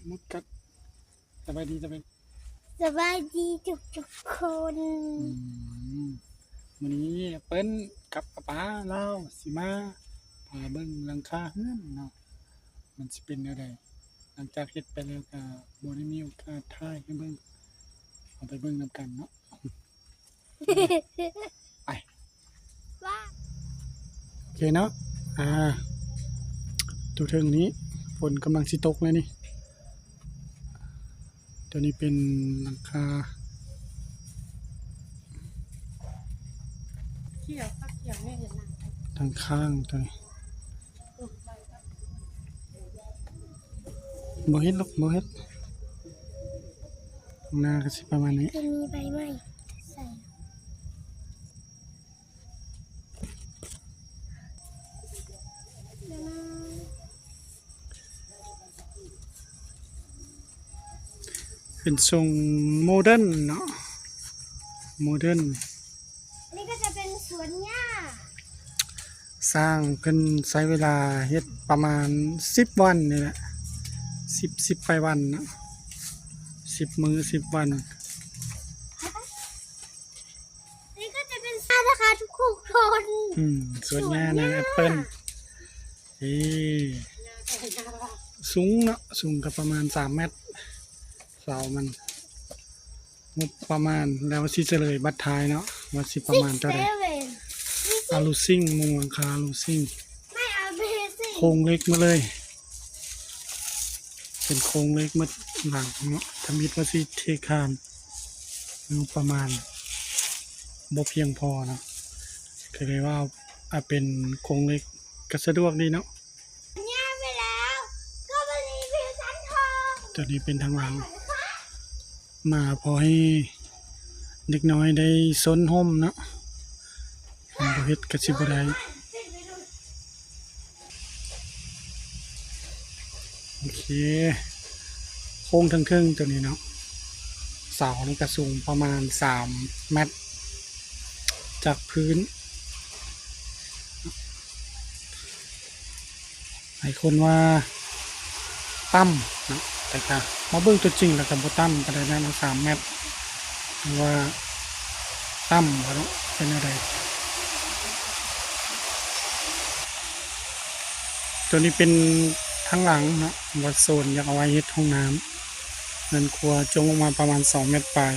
ໝົດກັນ ສະບາຍດີ ສະບາຍ ສະບາຍດີທຸກໆຄົນ. ອືມ ມື້ນີ້ເປັນກັບອາປາລາວຊິມາພາເບິ່ງຫຼັງຄາເຮືອນເນາະ ມັນຊິເປັນແນວໃດ. ຫຼັງຈາກເຮັດໄປແລ້ວກໍບໍ່ໄດ້ມີໂອກາດຖ່າຍໃຫ້ເບິ່ງ ເຮົາໄປເບິ່ງນຳກັນເນາະ. ໄປ ໂອເຄເນາະ ອ່າ ຢູ່ເທິງນີ້ຝົນກຳລັງຊິຕົກແລ້ວນີ້. ຕົວນີ້ເປັນຫຼັງຄາ ຂຽວ ຂຽວແມ່ເຫັນນະ ທາງຂ້າງຕົວນີ້. ບໍ່ເຮັດດອກ ບໍ່ເຮັດ. ຂ້າງໜ້າກໍຊິປະມານນີ້ ຈະມີໃບໄມ້ໃສ່ ເປັນຊົງໂມເດີນເນາະ ໂມເດີນ. ອັນນີ້ກໍຈະເປັນສວນຫຍ້າ ຊ່າງເພິ່ນໃຊ້ເວລາເຮັດປະມານສິບວັນນີ້ແຫຼະ ສິບ ສິບປາຍວັນເນາະ ສິບມື້ ສິບວັນ. ນີ້ກໍຈະເປັນສວນນະຄະທຸກຄົນ ອືມ ສວນຫຍ້ານາງແອັບເປິ້ນ. ເອີ ສູງເນາະ ສູງກໍປະມານສາມແມັດ ເສົາມັນ ງົບປະມານ ແລ້ວຊິສະເຫຼີຍບັດທ້າຍເນາະ ວ່າຊິປະມານເທົ່າໃດ. ອາລູຊິງ ມຸງຫຼັງຄາອາລູຊິງ ໂຄງເຫຼັກໝົດເລີຍ ເປັນໂຄງເຫຼັກໝົດຫຼັງເນາະ. ທຳອິດວ່າຊິເທຄານ ງົບປະມານບໍ່ພຽງພໍເນາະ ກໍເລີຍວ່າເອົາເປັນໂຄງເຫຼັກ ກໍສະດວກດີເນາະ. ຕົວນີ້ເປັນທາງຫຼັງ ມາພໍໃຫ້ເດັກນ້ອຍໄດ້ຊົນຮົ່ມເນາະ ຄັນບໍ່ເຮັດກໍຊິບໍ່ໄດ້. ໂອເຄ ໂຄງເທິງໆ ຕົວນີ້ເນາະ ເສົານີ້ກໍສູງປະມານສາມແມັດຈາກພື້ນ. ຫຼາຍຄົນວ່າຕ່ຳເນາະ ແຕ່ກະມາເບິ່ງຕົວຈິງແລ້ວກະບໍ່ຕ່ຳປານໃດນະ ສາມແມັດ ຫຼືວ່າຕ່ຳບໍ່ເນາະ ເປັນແນວໃດ? ຕົວນີ້ເປັນທາງຫຼັງເນາະ ວ່າໂຊນຢາກເອົາໄວ້ເຮັດຫ້ອງນ້ຳ ເຮືອນຄົວຈົງອອກມາປະມານສອງແມັດປາຍ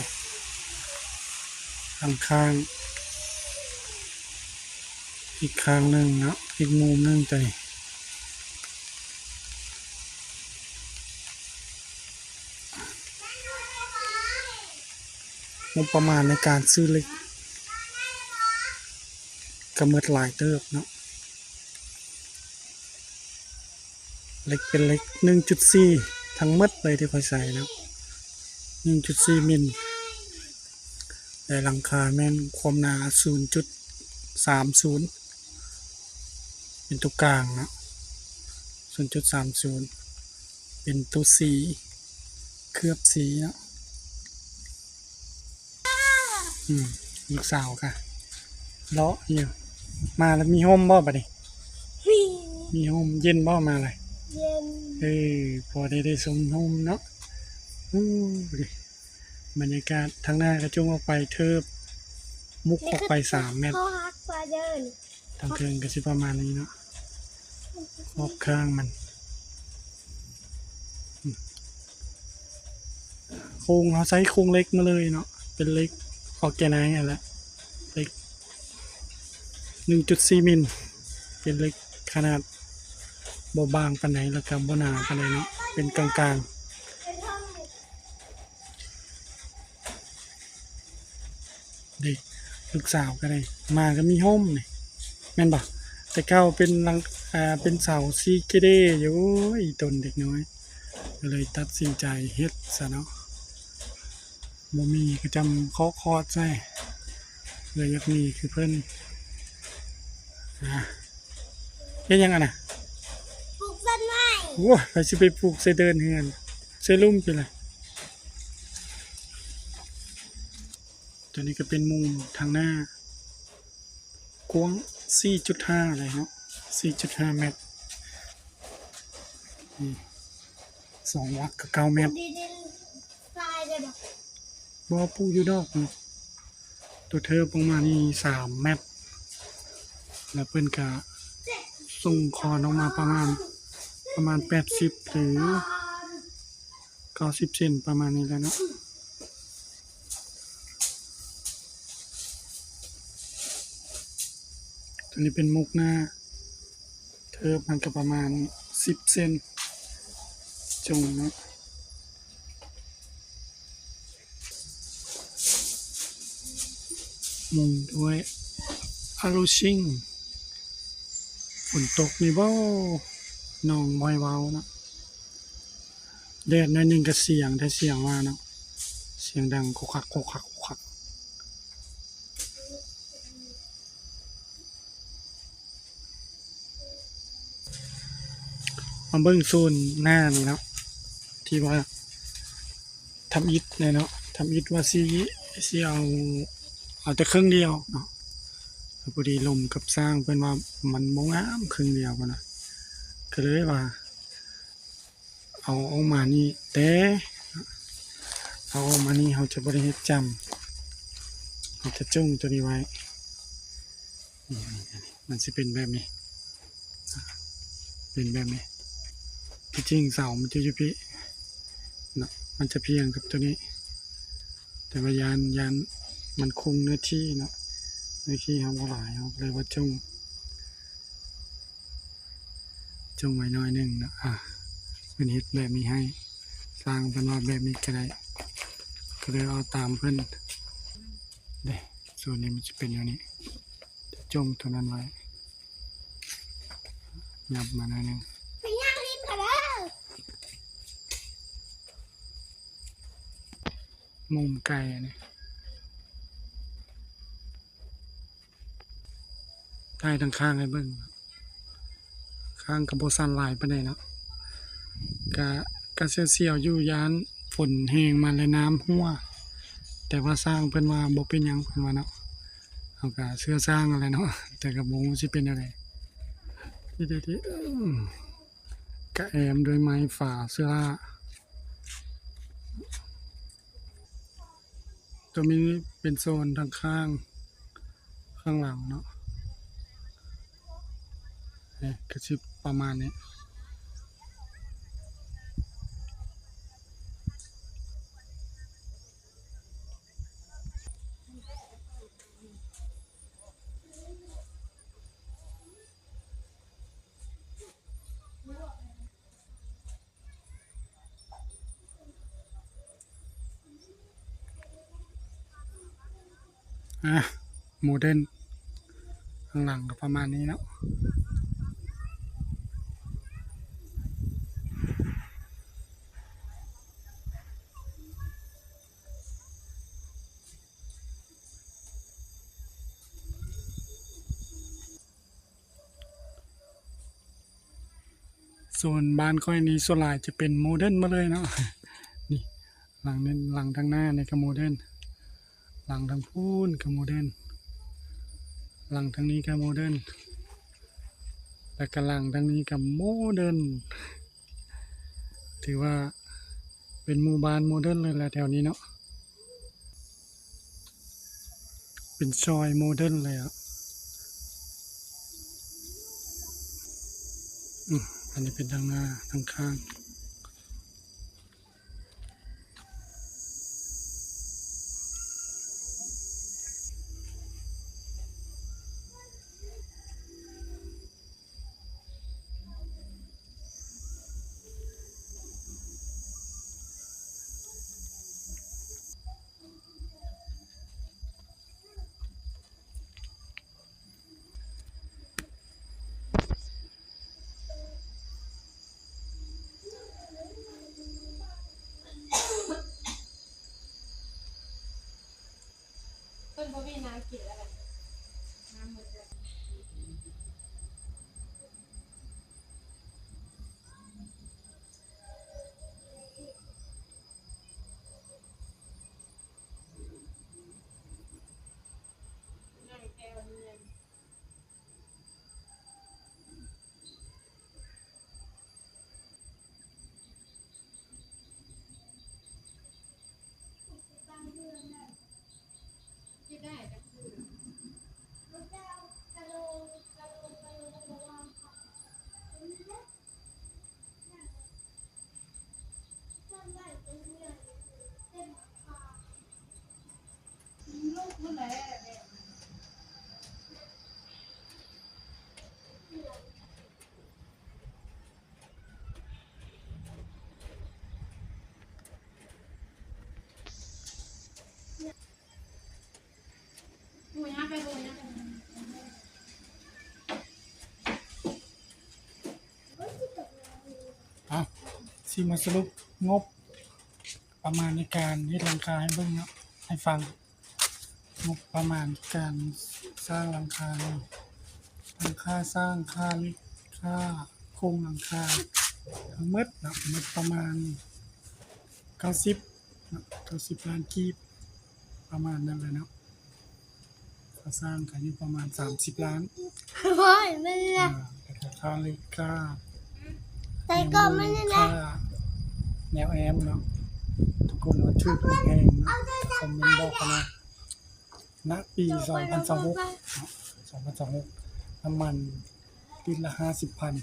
ຂ້າງໆ ອີກຂ້າງໜຶ່ງເນາະ ອີກມຸມໜຶ່ງ ຕົວນີ້ ງົບປະມານໃນການຊື້ເຫຼັກກໍໝົດຫຼາຍເຕີບເນາະ. ເຫຼັກເປັນເຫຼັກໜຶ່ງຈຸດສີ່ທັງໝົດເລີຍທີ່ຂ້ອຍໃສ່ເນາະ ໜຶ່ງຈຸດສີ່ມິນ ແລະ ຫຼັງຄາແມ່ນຄວາມໜາສູນຈຸດສາມສູນ ເປັນຕົວກາງເນາະ ສູນຈຸດສາມສູນ ເປັນຕົວສີ ເຄືອບສີເນາະ. ອືມ ລູກສາວກະເລາະຢູ່ ມາແລ້ວມີຮົ່ມບໍ່ບາດນີ້? ມີ ມີຮົ່ມ ເຢັນບໍ່ມາແລ້ວ? ເຢັນ ເອີ ພໍໄດ້ ໄດ້ຊົມຮົ່ມເນາະ. ໂອ້ ບັນຍາກາດທາງໜ້າກະຈຸງອອກໄປເທີບ ມຸກອອກໄປສາມແມັດ. ທາງເທິງກໍຊິປະມານນີ້ເນາະ ຮອບຂ້າງມັນ ໂຄງເຮົາໃຊ້ໂຄງເຫຼັກມາເລີຍເນາະ ເປັນເຫຼັກອໍແກໄນຫັ້ນແຫຼະ ເຫຼັກໜຶ່ງຈຸດສີ່ມິນ ເປັນເຫຼັກຂະໜາດບໍ່ບາງປານໃດ ແລ້ວກໍບໍ່ໜາປານໃດເນາະ ເປັນກາງໆ. ເດ້ ລູກສາວກໍໄດ້ ມາກໍມີຮົ່ມນີ້ ແມ່ນບໍ່? ແຕ່ເກົ່າເປັນຫຼັງ ອ່າ ເປັນເສົາຊີເກເດຢູ່ ໂອ້ຍ ຕົນເດັກນ້ອຍ ກໍເລີຍຕັດສິນໃຈເຮັດຊະເນາະ ບໍ່ມີກໍຈຳເຄາະຄອດໃສ່ ເພື່ອຢາກມີຄືເພິ່ນ ອ່າ. ເຮັດຫຍັງຫັ້ນນະ? ປູກຕົ້ນໄມ້. ໂອ້ຍ ໃຜຊິໄປປູກໃສ່ເດີ່ນເຮືອນ ໃສ່ລຸ່ມພີ້ລະ. ຕົວນີ້ກໍເປັນມຸງທາງໜ້າ ກວ້າງສີ່ຈຸດຫ້າເລີຍເນາະ ສີ່ຈຸດຫ້າແມັດ ນີ້. ສອງວັກກະເກົ້າແມັດ. ບໍ່ ປູກຢູ່ດອກ. ໂຕເທີບອອກມານີ້ສາມແມັດ ແລ້ວເພິ່ນກະສົ່ງຄອນອອກມາປະມານ ປະມານແປດສິບ ຫຼື ເກົ້າສິບເຊັນ ປະມານນີ້ແຫຼະເນາະ. ໂຕນີ້ເປັນມຸກໜ້າ ເທີບມັນກະປະມານສິບເຊັນ ຈົ່ງເນາະ. ມຸງດ້ວຍອາລູຊິງ. ຝົນຕົກນີ້ບໍ ນ້ອງບໍ່ໃຫ້ເວົ້າເນາະ. ແດດໜ້ອຍໜຶ່ງກະສຽງແທ້ ສຽງວ່າເນາະ ສຽງດັງຄົກຄັກ ຄົກຄັກ ຄົກຄັກ. ມາເບິ່ງໂຊນໜ້ານີ້ເນາະ ທີ່ວ່າທຳອິດແນ່ເນາະ ທຳອິດວ່າຊິ ຊິເອົາ ເອົາແຕ່ເຄິ່ງດຽວເນາະ. ແລ້ວພໍດີລົມກັບຊ່າງເພິ່ນວ່າມັນບໍ່ງາມເຄິ່ງດຽວພຸ້ນນະ ກະເລີຍວ່າ ເອົາອອກມານີ້ແຕ່ ເອົາອອກມານີ້ເຮົາຈະບໍ່ໄດ້ເຮັດຈ້ຳ ເຮົາຈະຈົ່ງໂຕນີ້ໄວ້. ນີ້ ນີ້ ນີ້ ມັນຊິເປັນແບບນີ້ ເປັນແບບນີ້. ທີ່ຈິງເສົາມັນຈະຢູ່ພີ້ເນາະ ມັນຈະພຽງກັບໂຕນີ້ ແຕ່ວ່າຢ້ານ ຢ້ານມັນຄຸມເນື້ອທີ່ເນາະ ເນື້ອທີ່ເຮົາບໍ່ຫຼາຍ ເຮົາກະເລີຍວ່າຈົ່ງ ຈົ່ງໄວ້ໜ້ອຍໜຶ່ງເນາະ. ອາ ເພິ່ນເຮັດແບບນີ້ໃຫ້ ຊ່າງເພິ່ນວ່າແບບນີ້ກະໄດ້ ກະເລີຍເອົາຕາມເພິ່ນເດ້. ສ່ວນນີ້ມັນຈະເປັນແນວນີ້ ຈະຈົ່ງໂຕນັ້ນໄວ້ ຫຍັບມາໜ້ອຍໜຶ່ງ. ມຸມໄກອັນນີ້ ຖ່າຍທາງຂ້າງໃຫ້ເບິ່ງ. ຂ້າງກະບໍ່ສັ່ນຫຼາຍປານໃດເນາະ ກະ ກະສຽວໆຢູ່ ຢ້ານຝົນແຮງມາແລ້ວນ້ຳຮົ່ວ ແຕ່ວ່າຊ່າງເພິ່ນວ່າບໍ່ເປັນຫຍັງ ເພິ່ນວ່າເນາະ. ເຮົາກະເຊື່ອຊ່າງຫັ້ນແຫຼະເນາະ ແຕ່ກະບໍ່ຮູ້ຊິເປັນແນວໃດ. ທີ່ ທີ່ ທີ່ ອືມ ກະແອ້ມດ້ວຍໄມ້ຝາເຊື້ອລາ. ໂຕນີ້ເປັນໂຊນທາງຂ້າງ ຂ້າງຫຼັງເນາະ ເອີ ກະຊິປະມານນີ້. ອາ ໂມເດີນ ຂ້າງຫຼັງກະປະມານນີ້ເນາະ. ໂຊນບ້ານຂ້ອຍນີ້ສ່ວນຫຼາຍຈະເປັນໂມເດີນໝົດເລີຍເນາະ. ນີ້ ຫຼັງນັ້ນ ຫຼັງທາງໜ້ານີ້ກະໂມເດີນ ຫຼັງທາງພຸ້ນກະໂມເດີນ ຫຼັງທາງນີ້ກະໂມເດີນ ແລ້ວກະຫຼັງທາງນີ້ກະໂມເດີນ. ຖືວ່າເປັນໝູ່ບ້ານໂມເດີນເລີຍແຫຼະແຖວນີ້ເນາະ. ເປັນຊອຍໂມເດີນເລີຍອະ. ອືມ ອັນນີ້ເປັນທາງໜ້າ ທາງຂ້າງ. ເພິ່ນບໍ່ມີນ້ຳກິນແລ້ວ ນ້ຳໝົດແລ້ວ. ງ່າຍແຕ່ວ່າເມື່ອຍ. ອ່ະ ຊິມາສະຫຼຸບງົບປະມານໃນການເຮັດຫຼັງຄາໃຫ້ເບິ່ງເນາະ ໃຫ້ຟັງ. ງົບປະມານການສ້າງຫຼັງຄາ ຫຼັງຄາສ້າງ ຄ່າເຫຼັກ ຄ່າໂຄງຫຼັງຄາ ທັງໝົດເນາະ ໝົດປະມານເກົ້າສິບເນາະ ເກົ້າສິບລ້ານກີບ ປະມານນັ້ນແຫຼະເນາະ. ຄ່າສ້າງກະຢູ່ປະມານສາມສິບລ້ານ. ໂອ້ຍ ແມ່ນລະ ອ່າ ແລ້ວກະຄ່າເຫຼັກ ຄ່າ ໃສ່ກ່ອງມັນນີ້ນະ ຄ່າແນວແອ້ມເນາະ. ທຸກຄົນວ່າຖືກຫຼືແພງເນາະ ຄອມເມັນບອກກັນນະ. ນະປີສອງພັນຊາວຫົກເນາະ ສອງພັນຊາວຫົກ ນ້ຳມັນລິດລະຫ້າສິບພັນ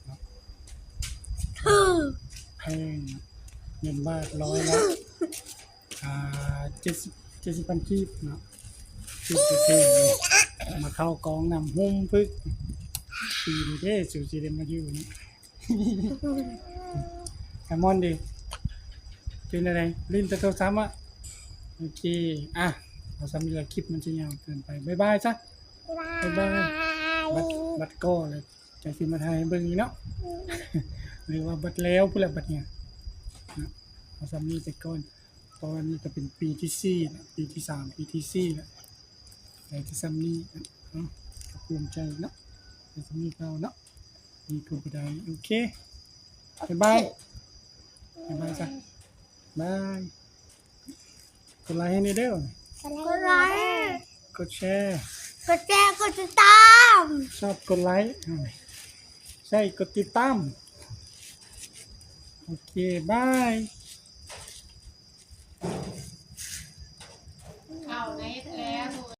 ເນາະ ຖືກ ແພງ ເງິນບາດຮ້ອຍລະ ອ່າ ເຈັດສິບ ເຈັດສິບພັນກີບເນາະ ຖືກ ຖືກ ມາເຂົ້າກອງນ້ຳຫຸ່ມປຶກ ປີນີ້ເດ້ ສູຊິໄດ້ມາຢູ່ນີ້. ສາຍມອນເດ ເປັນຈັ່ງໃດ ຫຼິ້ນແຕ່ໂທລະສັບອະ? ໂອເຄ ອ່ະ ເອົາສ່ຳນີ້ລະ ຄລິບມັນຊິຍາວເກີນໄປ ບາຍບາຍຊະ ບາຍບາຍ ບາຍບາຍ. ບັດ ບັດກໍແລ້ວ ຈັ່ງຊິມາຖ່າຍໃຫ້ເບິ່ງອີກເນາະ ຫຼືວ່າບັດແລ້ວພຸ້ນລະບັດນີ້ ເອົາສ່ຳນີ້ໄປກ່ອນ ເພາະວ່ານີ້ກະເປັນປີທີສີ່ລະ ປີທີສາມ ປີທີສີ່ລະ ໄດ້ແຕ່ສ່ຳນີ້ເນາະ ກະພູມໃຈເນາະ ໄດ້ສ່ຳນີ້ເກົ່າເນາະ. ນີ້ຄືບໍ່ໄດ້ ໂອເຄ ບາຍບາຍ ບາຍບາຍຊະ ບາຍ. ກົດໄລໃຫ້ແດ່ເດີ ກົດໄລ ກົດແຊ ກົດແຊ ກົດຕິດຕາມ ຊອບກົດໄລ ໃຊ່ ກົດຕິດຕາມ ໂອເຄ ບາຍ.